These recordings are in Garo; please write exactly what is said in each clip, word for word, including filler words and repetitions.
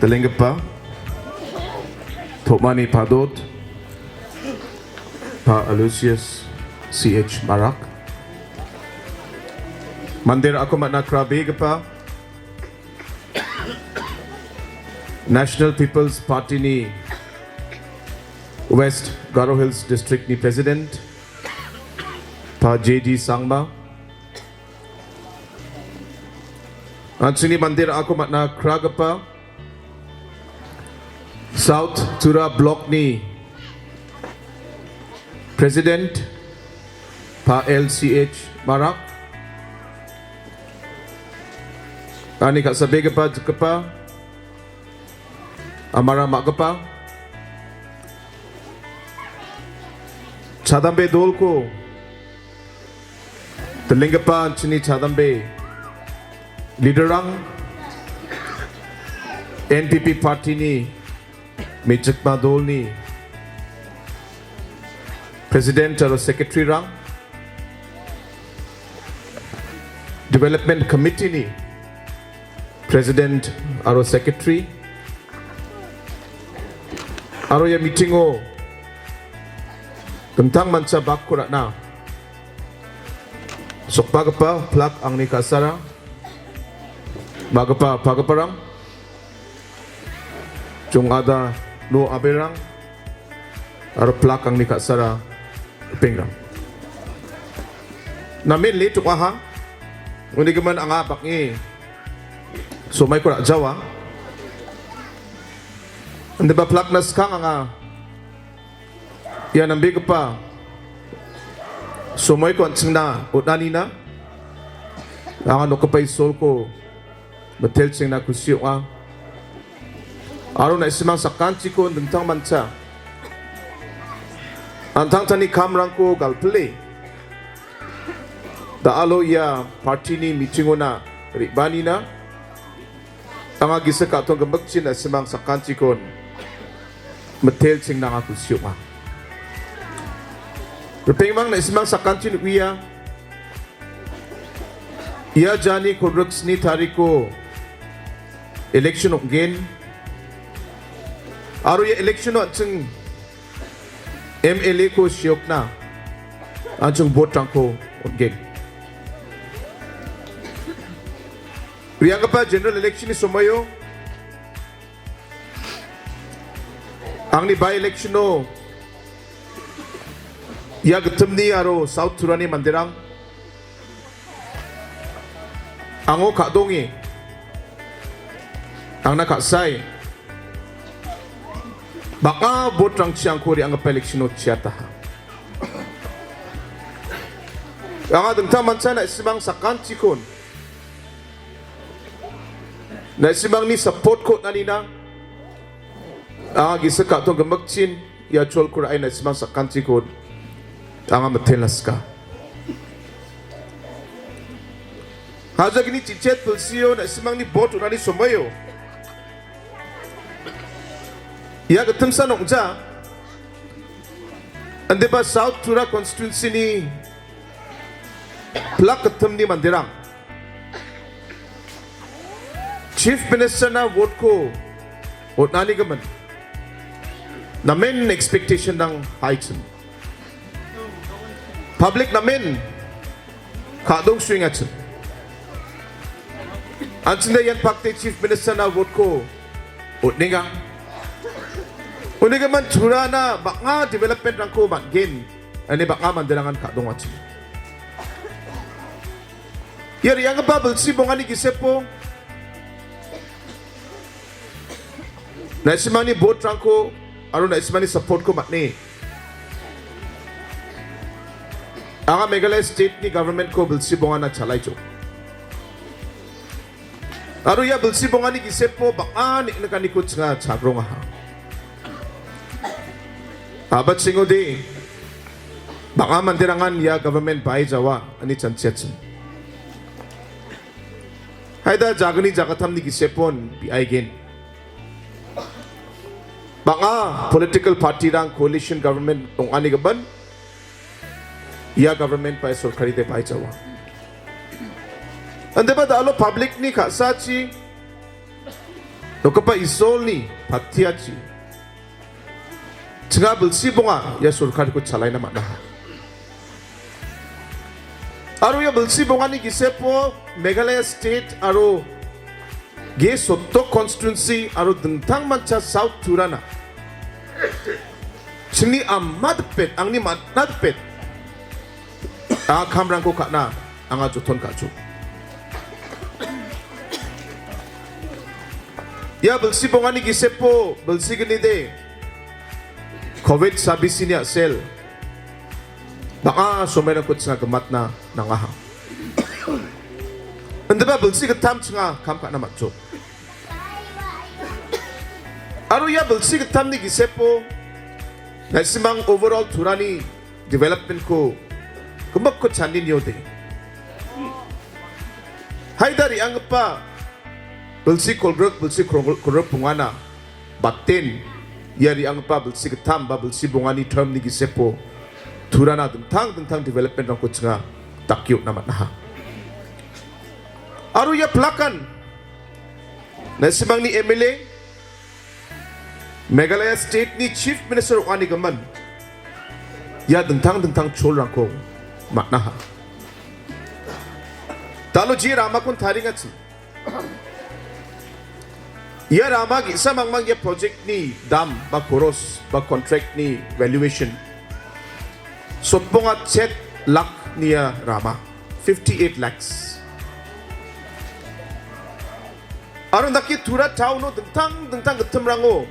Dilenggipa Tomani Padot, Pa Aloysius C H Marak. Mande ra·ako man·a krabegipa National People's Party-ni West Garo Hills District-ni President, Pa J D Sangma. An·chingni mande ra·ako man·a kragipa South Tura Block-ni President, Pa L C H Marak. Ani ka·sabegipa jikgipa amara ma·gipa chadambe dolko dilenggipa an·chingni chadambe leader-rang, N P P party-ni me·chikma dolni President aro Secretary-rang, Development Committee-ni President aro Secretary, aro ia meeting-o dingtang mancha bakko ra·na sokbagipa plak angni ka·sara, ma·gipa, pagiparang, jongada no aberang, aro plak angni ka·sara ripengrang. Namen late ong·aha, unigimin anga bakni somaiko ra·jawa. Indiba plakna skang anga ia nambegipa somaiko an·chingna on·anina anga nokgipa Isolko mitelchengna kusi ong·a. Aro na·simang sakantikon dingtang mancha an·tangtangni kamrangko galpile da·alo ia party-ni meeting-ona re·baanina anga gisik ka·tong gimikchin na·simang sakantikon mitelchengna anga kusi ong·a. Ripengmang na·simang sakantin uia. Ia jani kolgrik sni tariko election ong·gen. Aro ia election-o an·ching M L A-ko seokna an·ching vote-rangko on·gen. Re·anggipa general election-ni somoio angni by-election-o ia Gittimni aro South Turani manderang ango ka·donge angna ka·sae bang·a vote-rangchi angko re·anggipa election-o chiataha. Anga dingtang mancha na·simang sakantikon na·simangni support-ko on·anina anga gisik ka·tong gimikchin ia cholko ra·e na·simang sakantikon anga mitelna sika. Hajagini chichet pilsio na·simangni vote on·ani somoio ia Gittimsan ong·ja, indiba South Tura constituency-ni plak Gittimni manderang Chief Minister-na vote-ko on·ani gimin namen expectation-rang high-chin. Public namen ka·dong suengachim. An·chingde ian pakte Chief Minister-na vote-ko on·enga. Unigimin Turana bang·a development-rangko man·gen, ine bang·a manderangan ka·dongachim. Ia re·anggipa bilsi bongani gisepo na·simangni vote-rangko aro na·simangni support-ko man·e anga Meghalaya state-ni government-ko bilsi bongana chalaijo. Aro ia bilsi bongani gisepo bang·a neng·nikaniko chinga chagrongaha. Abatchingode bang·a manderangan ia government bai jawa ine chanchiachim. Haida jagni jagatamni gisepon bi·aigen. Bang·a political party-rang coalition government ong·ani gimin ia government bai sorkari de bai jawa. Indiba da·alo public-ni ka·sachi Nokgipa Isolni patiachi chinga bilsi bonga ia sorkariko chalaina man·aha. Aro ia bilsi bongani gisepo Meghalaya State aro Ge Sotok Constituency aro dingtangmancha South Turana chingni ama dipet, angni man·a dipet, a kamrangko ka·na anga joton ka·achok. Ia bilsi bongani gisepo bilsignide covid sabisini a·sel bang·a somairangko chinga gimatna nangaha. Indiba bilsi gittam chinga kam ka·na man·jok. Aro ia bilsi gittamni gisepo naisimang overall Turani development-ko gimikko chani niode. Haida re·anggipa bilsi kolgrik, bilsi kolgrik, kolgrik bongana baten ia re·anggipa bilsi gittam ba bilsi bongani term-ni gisepo Turana dingtang dingtang development-rangko chinga dake on·na man·aha. Aro ia plakan naisimangni M L A, Meghalaya State-ni Chief Minister ong·anigimin ia dingtang dingtang cholrangko man·aha. Da·alo je ramakon tariengachi. Ia rama ge·sa mangmang ia project-ni dam ba koros ba contract-ni valuation sotbonga chet lakh-ni ia rama, fifty-eight lakhs. Aro indake Tura town-o dingtang dingtang gittimrango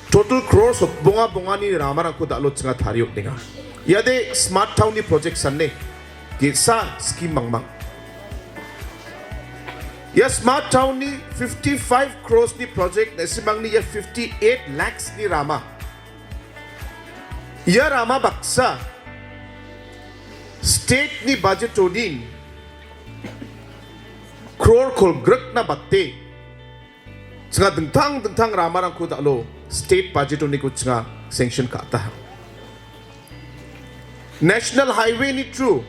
total crore sotbonga bongani ramarangko da·alo chinga tarie on·enga. Iade Smart Town-ni project sane ge·sa scheme mangmang. Ia Smart Town-ni fifty-five crores-ni project naisimangni ia fifty-eight lakhs-ni rama. Ia rama baksa state-ni budget-oni crore kolgrikna bate chinga dingtang dingtang ramarangko da·alo state budget-oniko chinga sanction ka·ataha. National Highway-ni through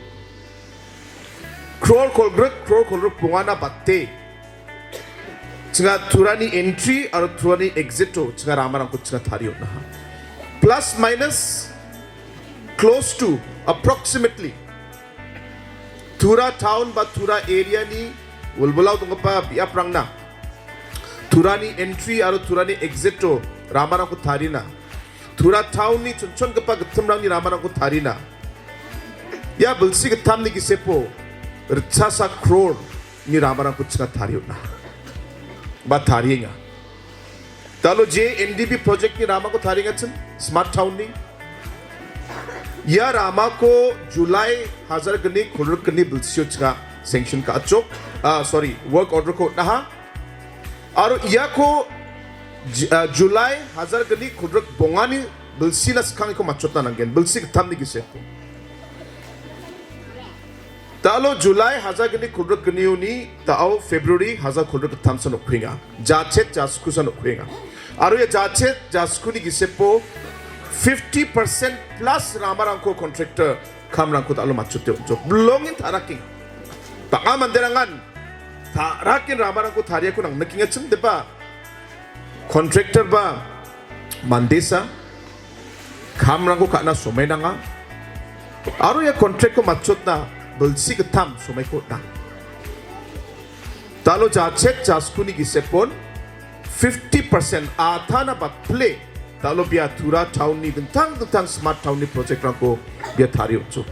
crore kolgrik, crore kolgrik bongana bate chinga Turani entry aro Turani exit-o chinga ramarangko chinga tarie on·aha. Plus minus close to approximately Tura town ba Tura area-ni wilwilao donggipa biaprangna Turani entry aro Turani exit-o ramarangko tarina, Tura town-ni chonchongipa gittimrangni ramarangko tarina. Ia bilsi gittamni gisepo ritchasa crore-ni ramarangko chinga tarie on·a ba tarienga. Da·alo je N D B project-ni ramako tariengachim, Smart Town-ni. Ia ramako July hajar gni kolgrik gni bilsio chinga sanction ka·achok, ah, sorry, work order-ko on·aha. Aro iako Ju-, ah, July hajar gni kolgrik bongani bilsina skangko matchotna nanggen, bilsi gittamni giseko. Da·alo July hajar gni kolgrik gnioni da·o February hajar kolgrik gittamsa nokkuenga. Jachet jaskusa nokkuenga. Aro ia jachet jaskuni gisepo fifty percent plus ramarangko contractor kamrangko da·alo matchote on·jok. Bilongin ta·rakenga. Bang·a manderangan ta·raken ramarangko tariako nang nikengachim deba. Contractor ba mandesa kamrangko ka·na somai nanga. Aro ia contract-ko matchotna bilsi gittam somaiko on·a. Da·alo jachet jaskuni gisepon fifty percent atana batpile da·alo bia Tura town-ni dingtang dingtang Smart Town-ni project-rangko bia tarie on·jok.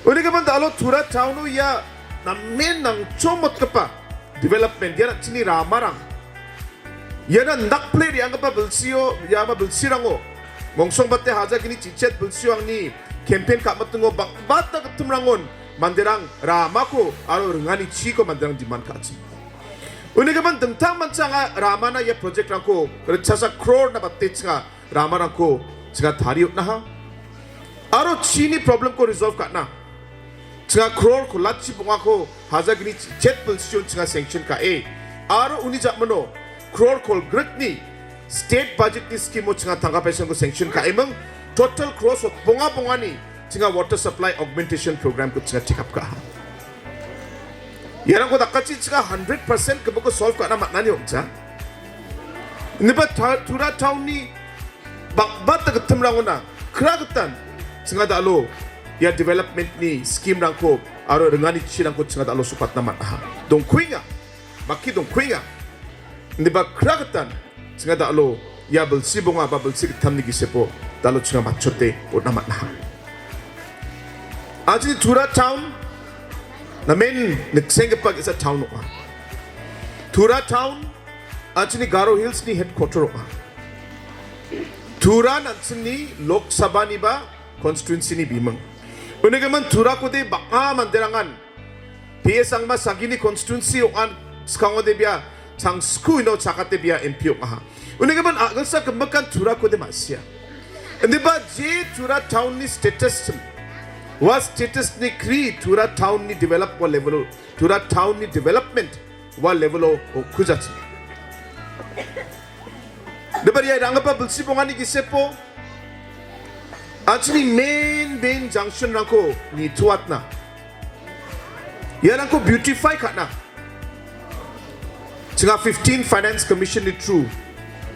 Unigimin da·alo Tura town-o ia namen nangchomotgipa development, ian an·chingni ramarang. Ian indakpile re·anggipa bilsio, iaba bilsirango, mongsongbate hajar gni chichet bilsio angni campaign ka·mitingo bang·bata gittimrangon manderang ramako aro ringani chiko manderang demand ka·achim. Unigimin dingtang mancha anga ramana ia project-rangko ritchasa crore-na bate chinga ramarangko chinga tarie on·aha. Aro chini problem-ko resolve ka·na chinga crore kolachi bongako hajar gni chichet bilsion chinga sanction ka·e. Aro uni ja·mano crore kolgrikni state budget-ni scheme-o chinga tangka paisako sanction ka·eming. Total crore sotbonga bongani chinga water supply augmentation program-ko chinga take up ka·aha. Iarangko dakachichinga hundred percent gimikko solve ka·na man·ani ong·ja. Indiba ta-, Tura town-ni bang·bata gittimrangona kra gitan chinga da·alo ia development-ni scheme-rangko aro ringanichirangko chinga da·alo sokatna man·aha. Dongkuenga. Maki dongkuenga. Indiba kra gitan chinga da·alo ia bilsi bonga ba bilsi gittamni gisepo da·alo chinga matchote on·na man·aha. Anchini Tura town namen niksenggipa ge·sa town ong·a. Tura town anchini Garo Hills-ni headquarter ong·a. Tura anchini Lok Sabha-niba constituency-ni biming. Unigimin Turakode bang·a manderangan P S Sangma Sagini constituency ong·an skangode bia Changsku ino chakate bia M P ong·aha. Unigimin a·gilsa gimikan Turakode ma·sia. Indiba je Tura town-ni status sim. Ua status-ni kri Tura town-ni develop ua level-o, Tura town-ni development ua level-o, o, kujachim. Indiba ia ranggipa bilsi bongani gisepo, anchini main, main junction-rangko nitoatna. Iarangko beautify ka·na. Chinga fifteen Finance Commission-ni through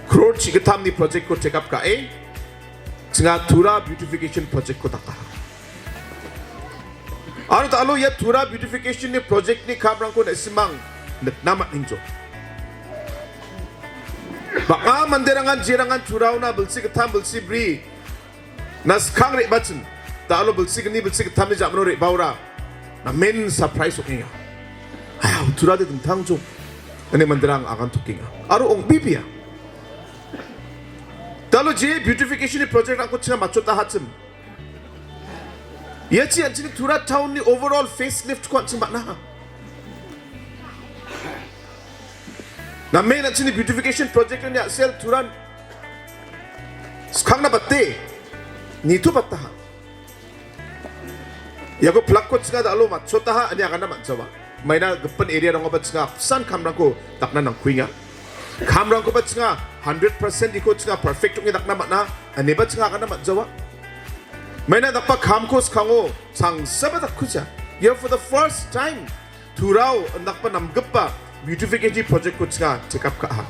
crore chigittamni project-ko take up ka·e. Chinga Tura beautification project-ko dakaha. Aro da·alo ia Tura beautification-ni project-ni kamrangko na·simang nikna man·engjok. Bang·a manderangan jerangan Turaona bilsi gittam bilsi bri na skang re·bachim. Da·alo bilsi gni bilsi gittamni ja·mano re·baora namen surprise ong·enga. Ayau, Turade dingtang jok. Ine manderang agantokenga. Aro ong·bibia. Da·alo je beautification-ni project-rangko chinga matchotahachim. Iachi anchini Tura town-ni overall facelift-ko an·ching man·aha. Namen anchini beautification project-rangni a·sel Turan skangna bate nitobataha. Iako plak-ko chinga da·alo matchotaha ine agana man·jawa. Maina gipin area-rangoba chinga apsan kamrangko dakna nangkuenga. Kamrangkoba chinga hundred percent iko chinga perfect ong·e dakna man·a, ineba chinga agana man·jawa. Maina dakba kamko skango changsaba dakkuja. Ia for the first time Turao indakba namgipa beautification project-ko chinga take up ka·aha.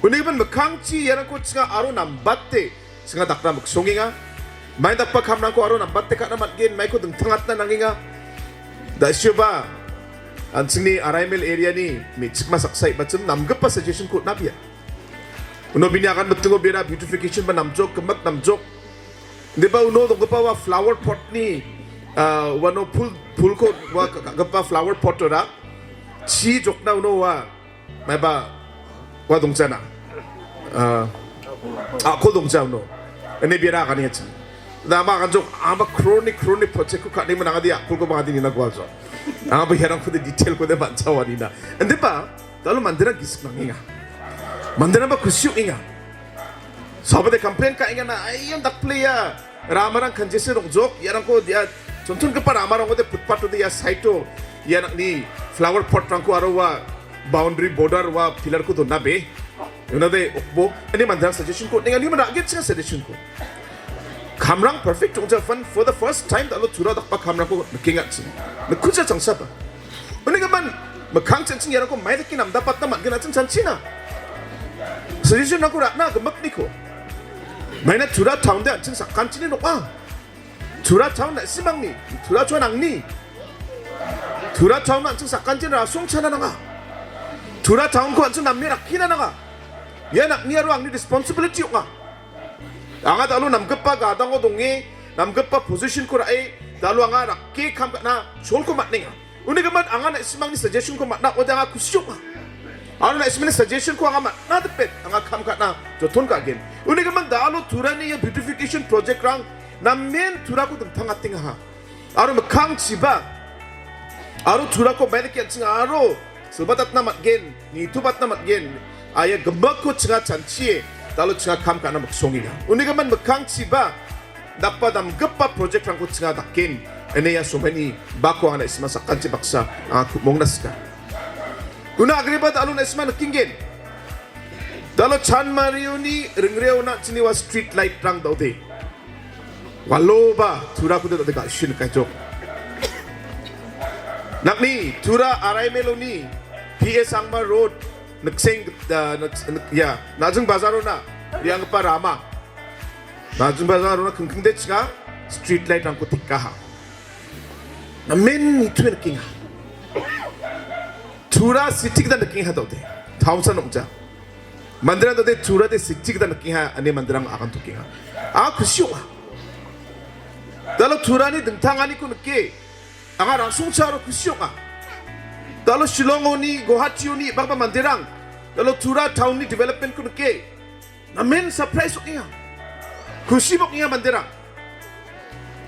Unigimin mikkangchi iarangko chinga aro nambate chinga dakna miksongenga. Mai dakba kamrangko aro nambate ka·na man·gen, maiko dingtangatna nangenga. Da·sioba, an·chingni R I M L area-ni me·chikma saksa ibachim namgipa suggestion-ko on·abia. Uno bini agan mitingo bera beautification ba namjok, gimik namjok. Indiba uno donggipa ua flower pot-ni, ah, uano pul, pulko ua ka-, ka-, gipa flower pot-ora. Chi jokna uno ua Maiba, ua dongchana. Ah, a·kol dongcha uno. Ine biara agani achi. Da ama aganjok, ama crore-ni, crore-ni project-ko ka·ani manangadi a·kolko bangadi nina gualjo. Ama iarangkode detail-kode man·jawa nina. Indiba, da·alo manderang gisik nangenga. Manderangba kusi ong·enga. Sabade complain ka·enga na, aion dakpile ia. Ramarang kanjese rongjok, iarangko ia chonchongipa ramarangode footpath-ode ia side-o ia nang·ni flower pot-rangko aro ua boundary border ua pillar-ko dona be. Unade okbo, ani manderang suggestion-ko, ninga ni mana age chinga suggestion-ko. Kamrang perfect ong·jafan for the first time da·alo Tura dakba kamrangko nikenga chin. Nikuja changsaba. Unigimin mikkang chinching iarangko maidake namdapatna man·gen a·ching chanchina. Suggestion-rangko ra·na gimikniko. Maina Tura town-de an·ching sakanchini nokang. Tura town na·simangni, Tura town angni. Tura town an·ching sakanchini rasong chana nanga. Tura town-ko an·ching name rakkina nanga. Ia nang·ni aro angni responsibility ong·a. Anga da·alo namgipa gadango donge, namgipa position-ko ra·e, da·alo anga rakke kam ka·na cholko man·enga. Unigimin anga na·simangni suggestion-ko man·a ode anga kusi ong·a. Aro na·simangni suggestion-ko anga man·a dipet, anga kam ka·na joton ka·gen. Unigimin da·alo Turani ia beautification project-rang namen Turako dingtangatengaha. Aro mikkangchiba, aro Turako maidake an·ching aro silbatatna man·gen, nitobatna man·gen, aia gimikko chinga chanchie, da·alo chinga kam ka·na miksongenga. Unigimin mikkangchiba, dakba damgipa project-rangko chinga daken, ine ia somaini bako anga na·sima sakanchi baksa anga ku·mongna sika. Una agreba da·alo na·sima nikenggen. Da·alo Chanmarioni ringreona chini ua street light-rang da·ode. Waloba Turakode da·ode ga·shin kaijok. Nangni Tura Araimel-oni P A Sangma Road, Nikseng, ah, Niks-, Nik-, ya, Najing Bazarona, rianggipa rama. Najing Bazarona kingkingde chinga, street light-rangko tekaha. Namen nitue nikenga. Tura city gita nikenga daode. Town-san ong·ja. Manderang daode Tura de city gita nikenga, ine manderang agantokenga. Ah, kusi ong·a. Dalo Turani dingtanganiko nike. Anga rangsongcharo kusi ong·a. Dalo Shillong-oni, Guwahati-oni bang·ba manderang. Dalo Tura town-ni development-ko nike. Namen surprise ong·enga. Kusi boknga manderang.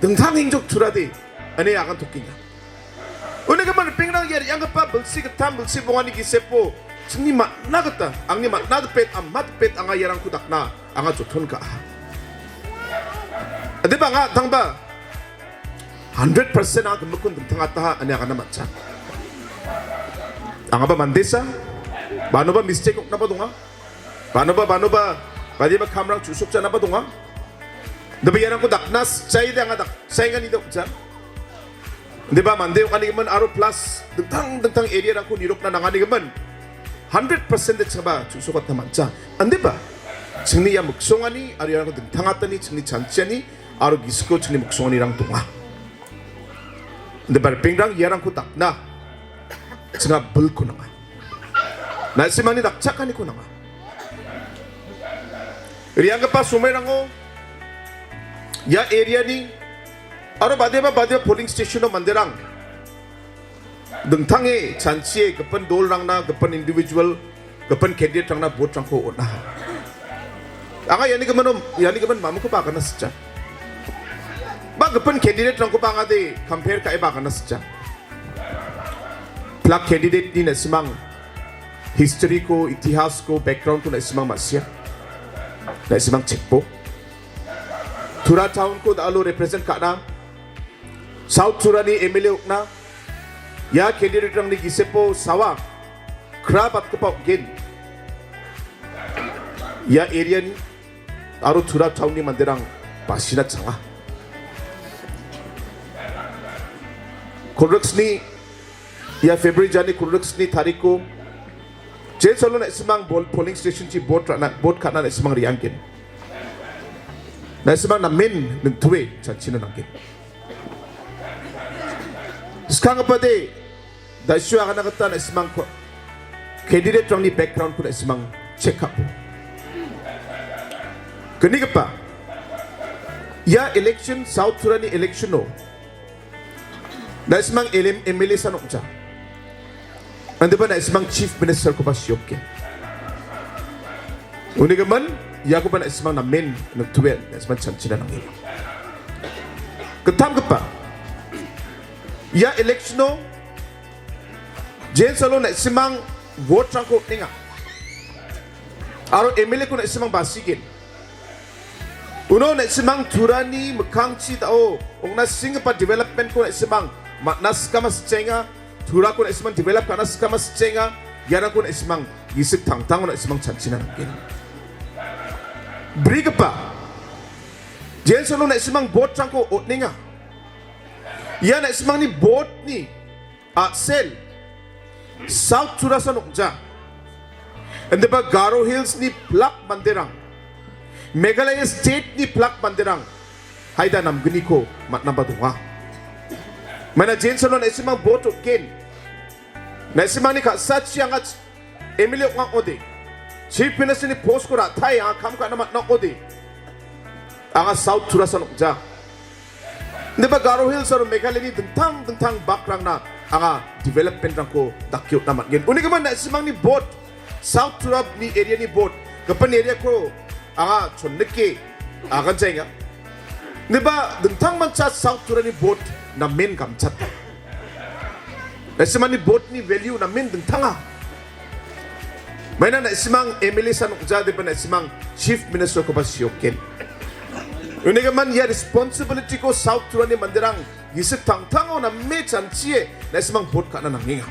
Dingtang hingjok Tura de, ine agantokenga. Uni gimin ripengrang ia re·anggipa bilsi gittam bilsi bongani gisepo, chingni man·a gita, angni man·a dipet, ama dipet anga iarangko dakna, anga joton ka·aha. Adiba anga tangba, hundred percent anga gimikkon dingtangataha, ine agana man·ja. Angaba mandesa, banoba mistake ong·naba donga. Banoba, banoba, badiba kamrang chu·sokjanaba donga. Indiba iarangko dakna sitjaide anga dak-, sitjaengani da ong·ja. Indiba mande ong·anigimin aro plus dingtang dingtang area-rangko nirokna nanganigimin hundred percent de chingba chu·sokatna man·ja. Indiba chingni ia miksongani aro iarangko dingtangatani chingni chanchiani aro gisiko chingni miksonganirang donga. Indiba ripengrang iarangko dakna chinga bilko nanga. Na·simangni dakchakaniko nanga. Re·anggipa somairango ia area-ni aro badiaba badiaba polling station-o manderang dingtange chanchie gipin dolrangna, gipin individual, gipin candidate-rangna vote-rangko on·aha. Anga iani gimin, iani gimin mamungkoba agana sitja. Ba gipin candidate-rangkoba anga de compare ka·eba agana sitja. Pilak candidate-ni na·simang history-ko, itihasko, background-ko na·simang ma·sia. Na·simang chekbo. Tura town-ko da·alo represent ka·na. South Turani M L A okna. Ia candidate-rangni gisepo sawa. Kra batgipa ong·gen. Ia area-ni aro Tura town-ni manderang basina changa. Kolgriksni, ia February jani kolgriksni tariko, Jensalo na·simang bol-, polling station-chi vote ra·na, vote ka·na na·simang re·anggen. Na·simang namen ningtue chanchina nanggen. Skanggipa de, da·sio agana gita na·simangko, candidate-rangni background-ko na·simang check up. Gnigipa, ia election, South Turani election-o, na·simang L M, M L A san ong·ja. Indiba na·simang Chief Minister-koba sioke. Uni gimin, iakoba na·simang namen ningtue na·simang chanchina nangen. Gittamgipa, ia election-o Jensalo na·simang vote-rangko on·enga. Aro M L A-ko na·simang basigen. Uno na·simang Turani mikkangchi da·o ong·na singgipa development-ko na·simang man·na sikama sitjaenga. Turako na·simang develop ka·na sikama sitjaenga. Iarangko na·simang gisik tangtango na·simang chanchina nanggen. Brigipa, Jensalo na·simang vote-rangko on·enga. Ia na·simangni vote-ni a·sel South Turasan ong·ja. Indiba Garo Hills-ni pilak manderang, Meghalaya State-ni pilak manderang, haida namgniko man·naba donga. Maina Jensalo na·simang vote on·gen. Na·simangni ka·sachi anga ch-, M L A ong·a ong·ode. Chief Minister-ni post-ko ra·tae anga kam ka·na man·a ong·ode. Anga South Turasan ong·ja. Indiba Garo Hills aro Meghalayani dingtang dingtang bakrangna anga development-rangko dake on·na man·gen. Uni gimin na·simangni vote, South Turani area-ni vote, gipin area-ko anga chonnike aganjaenga. Indiba dingtangmancha South Turani vote namen gamchata. Na·simangni vote-ni value namen dingtanga. Maina na·simang M L A san ong·ja, indiba na·simang Chief Minister-koba sioken. Uni gimin ia responsibility-ko South Turani manderang gisik tangtango name chanchie na·simang vote ka·na nangenga.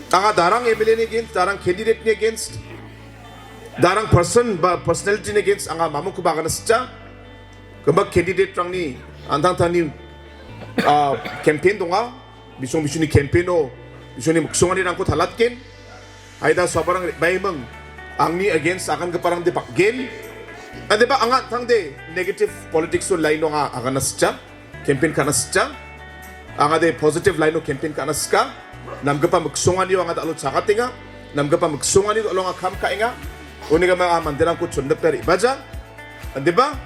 Anga darang M L A-ni against, darang candidate-ni against, darang person ba personality-ni against anga mamungkoba agana sitja. Gimik candidate-rangni an·tangtangni, ah, campaign donga. bisong bisongni campaign-o bisongni miksonganirangko talatgen. Aida sabarang re·baiming, angni against agangiparangde bakgen. Andeba anga an·tangde negative politics-o line-o anga agana sitja, campaign ka·na sitja. Angade positive line-o campaign ka·na sika. Namgipa miksonganio anga da·alo chagatenga. Namgipa miksonganio da·alo anga kam ka·enga. Unigimin anga manderangko chondipe re·baja. Andeba,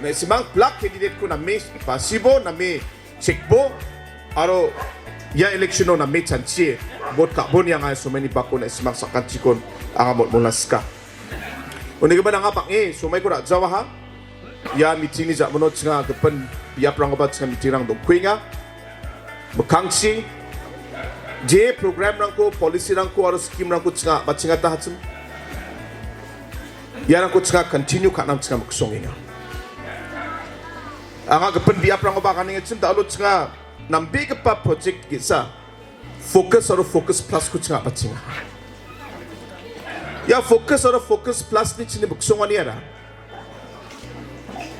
na·simang black candidate-ko name basibo, name chekbo, aro ia election-o name chanchie vote ka·boni anga somaini bako na·simang sakantikon anga motmolna sika. Unigimin anga bang·e somaiko ra·jawaha. Ia meeting-ni ja·mano chinga gipin biaprangkoba chinga meeting-rang dongkuenga. Mikkangchi je program-rangko, policy-rangko aro scheme-rangko chinga bachengata hachim. Iarangko chinga continue ka·nam chinga miksongenga. Anga gipin biaprangoba aganengachim da·alo chinga nambegipa project ge·sa Focus aro Focus Plus-ko chinga bachenga. Ia Focus aro Focus Plus-ni chini miksonganiara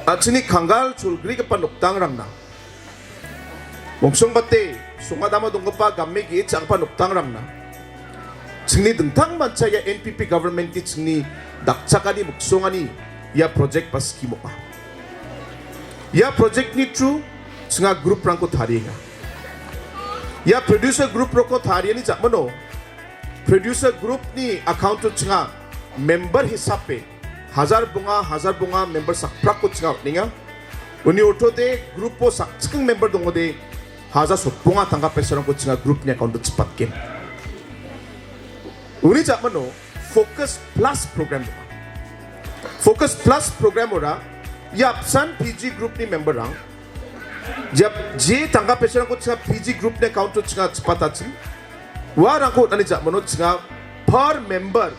an·chingni kanggal cholgrigipa nokdangrangna, mongsongbate songadamo donggipa game ge·e cha·gipa nokdangrangna, chingni dingtangmancha ia N P P government-ni chingni dakchakani miksongani ia project ba scheme ong·a. Ia project-ni through chinga group-rangko tarienga. Ia producer group-rangko tariani ja·mano producer group-ni account-o chinga member hisape hajar bonga, hajar bonga member sakprakko chinga on·enga. Uni ortode group-o sakchikking member dongode hajar sotbonga tangka paisarangko chinga group-ni account-o chipatgen. Uni ja·mano Focus Plus program donga. Focus Plus program-ora ia apsan P G group-ni member-rang, je, je tangka paisarangko chinga P G group-ni account-o chinga chipatachim, uarangko on·ani ja·mano chinga per member,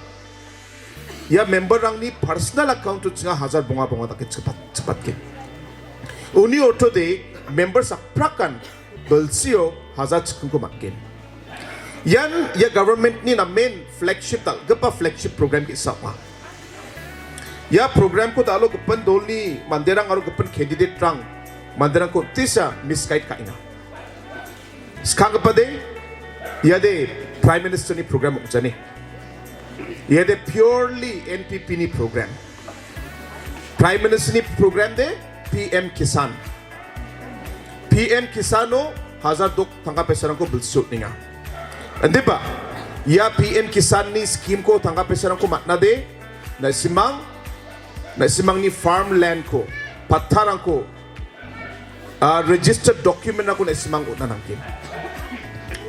ia member-rangni personal account-o chinga hajar bonga bonga dake chipat-, chipatgen. Uni ortode member sakprakan bilsio hajar chikkingko man·gen. Ian ia government-ni namen flagship, dal·gipa flagship program ge·sa ong·a. Ia program-ko da·alo gipin dolni manderang aro gipin candidate-rang manderangko on·tisa misguide ka·enga. Skanggipade, iade Prime Minister-ni program ong·jani. Iade purely N P P-ni program. Prime Minister-ni program de P M Kisan. P M Kisan-o hajar dok tangka paisarangko bilsi on·enga. Indiba, ia P M Kisan-ni scheme-ko tangka paisarangko man·ade, na·simang, na·simangni farmland-ko, pattarangko, ah, registered document-rangko na·simang on·na nanggen.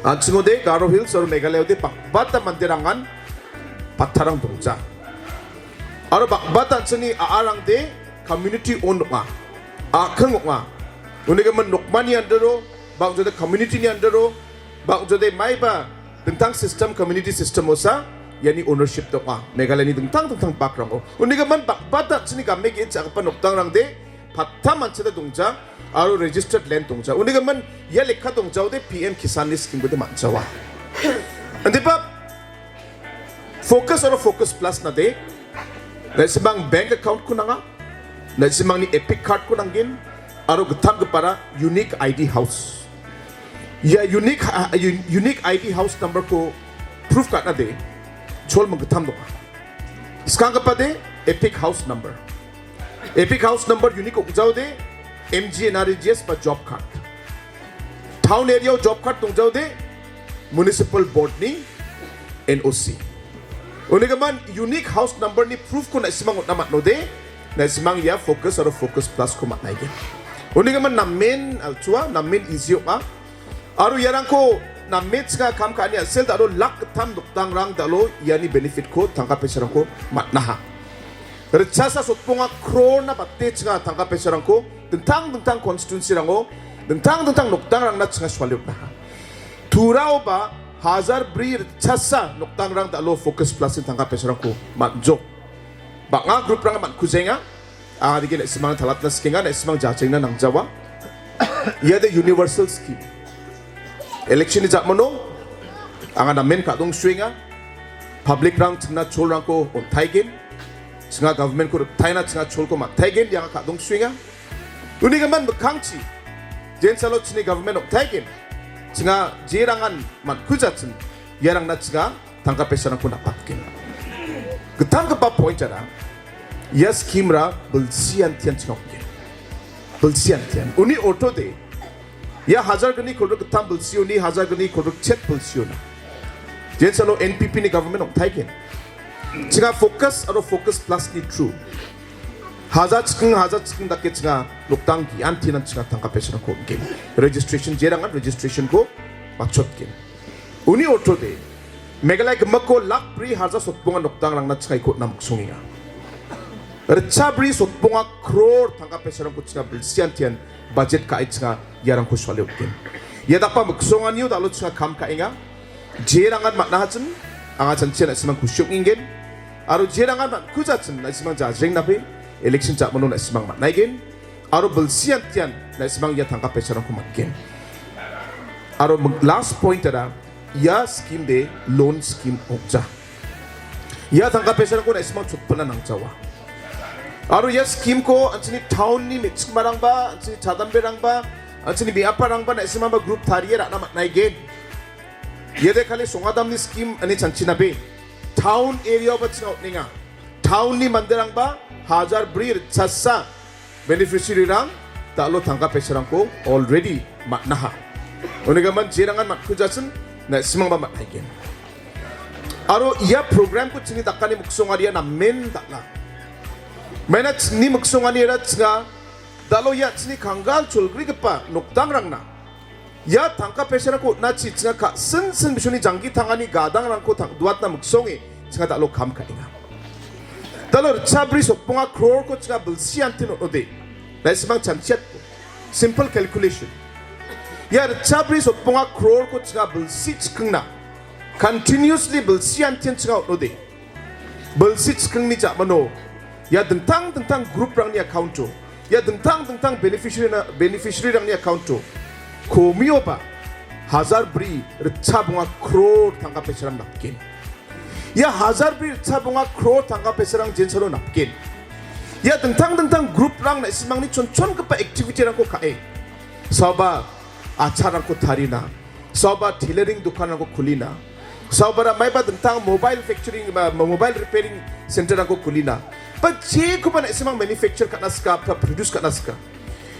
An·chingode Garo Hills aro Meghalaya-ode bang·bata manderangan pattarang dongja. Aro bang·bata an·chingni a·arangde community owned ong·a, a·keng ong·a. Unigimin nokmani under-o, bang·jode community-ni under-o, bang·jode maiba dingtang system, community system-osa iani ownership dong·a. Meghalaya-ni dingtang dingtang bakrango. Unigimin bang·bata an·chingni game ge·e cha·gipa nokdangrangde patta manchada dongja aro registered land dongja. Unigimin ia lekka dongjaode P M Kisan-ni scheme-kode man·jawa. Indiba Focus aro Focus Plus nade, na·simang bank account-ko nanga, na·simangni Epic card-ko nanggen, aro gittamgipara unique I D house. Ia unique ha-, un-, unique I D house number-ko proof ka·nade, cholming gittam donga. Skanggipade, Epic house number. Epic house number unique ong·jaode, M G N R E G S ba job card. Town area-o job card dongjaode, municipal board-ni N O C. Unigimin unique house number-ni proof-ko na·simang on·na man·ode, na·simang ia Focus aro Focus Plus-ko man·aigen. Unigimin namen alchua, namen easy ong·a. Aro iarangko namen chinga kam ka·ani a·sel dal·o lak gittam nokdangrang dal·o iani benefit-ko tangka paisarangko man·aha. Ritchasa sotbonga crore-na bate chinga tangka paisarangko dingtang dingtang constituency-rango, dingtang dingtang nokdangrangna chinga sualiotnaha. Turaoba hajar bri ritchasa nokdangrang dal·o Focus Plus-ni tangka paisarangko man·jok. Bang·a group-rang man·kujaenga. Anga dake na·simangna talatna sikenga, na·simang jachengna nangjawa. Iade universal scheme. Election-ni ja·mano anga namen ka·dongsuenga. Public-rang chingna cholrangko on·taigen. Chinga government-ko riktaina chinga cholko man·taigen, ianga ka·dongsuenga. Unigimin mikkangchi, jensalo chini government on·taigen. chinga jerangan man·kujachim, iarangna chinga tangka paisarangko napatgen. Gittamgipa point-ara, ia scheme-ra bilsiantian chinga ong·gen. Bilsiantian. Uni ortode, ia hajar gni kolgrik gittam bilsioni, hajar gni kolgrik chet bilsiona. Jensalo N P P ni government ong·taigen. Chinga focus aro focus plus ni true. Haja chiking, haja chiking dake chinga nokdang giantinan chinga tangka paisarangko ong·gen. Registration, jerangan registration-ko matchotgen. Uni ortode, Meghalaya gimikko lak bri haja sotbonga nokdangrangna chikaiko on·a miksongenga. Ritcha bri sotbonga crore tangka paisarangko chinga bilsiantian budget ka·e chinga iarangko suale on·gen. Ia dakgipa miksonganio dalo chinga kam ka·enga. Jerangan man·a hachim, anga chanchian na·simang kusi ong·ingen. Aro jerangan man·kujachim na·simang jajreng nape, election ja·mano na·simang man·aigen. Aro bilsiantian na·simang ia tangka paisarangko man·gen. Aro ming-, last point-ara, ia scheme de loan scheme ong·ja. Ia tangka paisarangko na·simang chotpilna nangjawa. Aro ia scheme-ko an·chingni town-ni me·chikmarangba, an·chingni chadamberangba, an·chingni me·aparangba na·simangba group tarie ra·na man·aigen. Iade kali songadamni scheme ine chanchinabe. Town area-oba chinga on·enga. Town-ni manderangba hajar bri ritchasa beneficiary-rang dalo tangka paisarangko already man·aha. Unigimin jerangan man·kujachim, na·simangba man·aigen. Aro ia program-ko chingni dakani miksongaria namen dal·a. Maina chingni miksonganiara chinga dalo ia chingni kanggal cholgrigipa nokdangrangna ia tangka paisarangko on·achi chinga ka-, sinsin bisoni janggi tangani gadangrangko tang-, duatna miksonge chinga dalo kam ka·enga. Dalo ritchabri sotbonga crore-ko chinga bilsiantian on·ode. Na·simang chanchiatko. Simple calculation. Ia ritchabri sotbonga crore-ko chinga bilsi chikingna. Continuously bilsiantian chinga on·ode. Bilsi chikingni ja·mano, ia dingtang dingtang group-rangni account-o, ia dingtang dingtang beneficiary-na, beneficiary-rangni account-o, komioba hajar bri ritchabonga crore tangka paisarang napgen. Ia hajar bri ritchabonga crore tangka paisarang jensalo napgen. Ia dingtang dingtang group-rang na·simangni chonchongipa activity-rangko ka·e. Saoba acharangko tarina. Saoba tailoring dokanrangko kulina. Saobara maiba dingtang mobile factoring, ma-, mobile repairing center-rangko kulina. Ba jekoba na·simang manufacture ka·na sika, ba produce ka·na sika.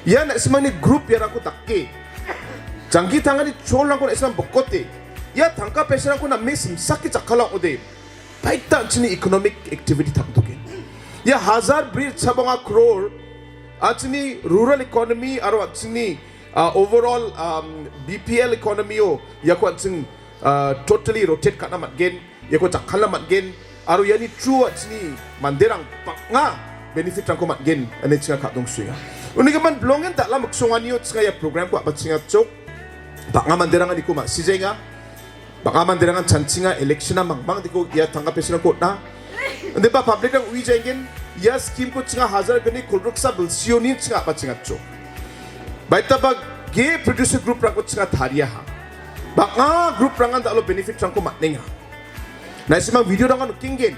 Ia na·simangni group iarangko dake. Janggi tangani cholrangko na·simang bokote. Ia tangka paisarangko name simsake jakkala ong·ode. Baita an·chingni economic activity tangtogen. Ia hajar bri ritchabonga crore, an·chingni rural economy aro an·chingni ah, overall, um, B P L economy-o iako an·ching, ah, totally rotate ka·na man·gen, iako jakkalna man·gen, aro iani through an·chingni manderang bang·a benefit-rangko man·gen ine chinga ka·dongsoenga. Unigimin bilongen dal·a miksonganio chinga ia program-ko a·bachengatchok, bang·a manderangan iako ma·sijaenga. Bang·a manderangan chanchinga election-a mangmangdiko ia tangka paisarangko on·a. Indiba public-rang uijaengen, ia scheme-ko chinga hajar gni kolgriksa bilsioni chinga a·bachengatchok. Baitaba ge producer group-rangko chinga tariaha. Bang·a group-rangan dal·o benefit-rangko man·enga. Na·simang video-rangan nikenggen.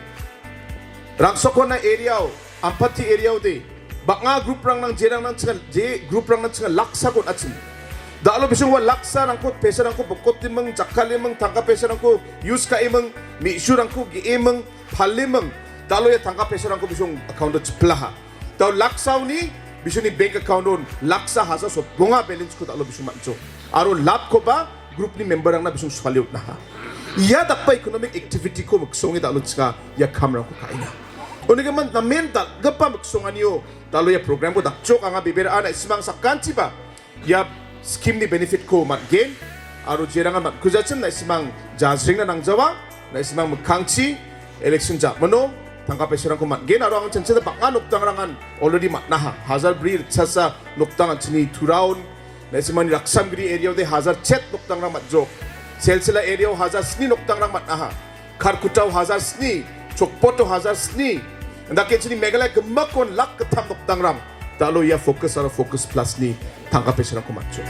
Rangsokona area-o Ampati area-ode bang·a group-rangnang, jerangnan chinga, je group-rangnang chinga laksako on·achim. Dal·o bisingba laksarangko, paisarangko bokotiming, jakkaliming, tangka paisarangko use ka·eming, me·surangko ge·eming, paliming. Dal·o ia tangka paisarangko bising account-o chiplaha. Dal·o laksaoni bisingni bank account-on laksa hajar sotbonga balance-ko dal·o bising man·jo. Aro lapkoba group-ni member-rangna bising suale on·aha. Ia dakgipa economic activity-ko miksonge dal·o chinga ia kamrangko ka·enga. Unigimin namen dal·gipa miksonganio dal·o ia program-ko dakchok anga bebera na·simang sakantiba ia scheme-ni benefit-ko man·gen aro jerangan man·kujachim na·simang jajrengna nangjawa, na·simang mikkangchi election ja·mano tangka paisarangko man·gen aro ang chanchida bang·a nokdangrangan already man·aha. Hajar bri ritchasa nokdang an·chingni Turaon, na·simangni Raksamgiri area-ode hajar chet nokdangrang man·jok. Silsila area-o hajar sni nokdangrang man·aha. Kharkutta-o hajar sni, Chokpoto hajar sni. Indake an·chingni Meghalaya gimikon lak gittam nokdangrang. Dal·o ia Focus aro Focus Plus-ni tangka paisarangko man·jok.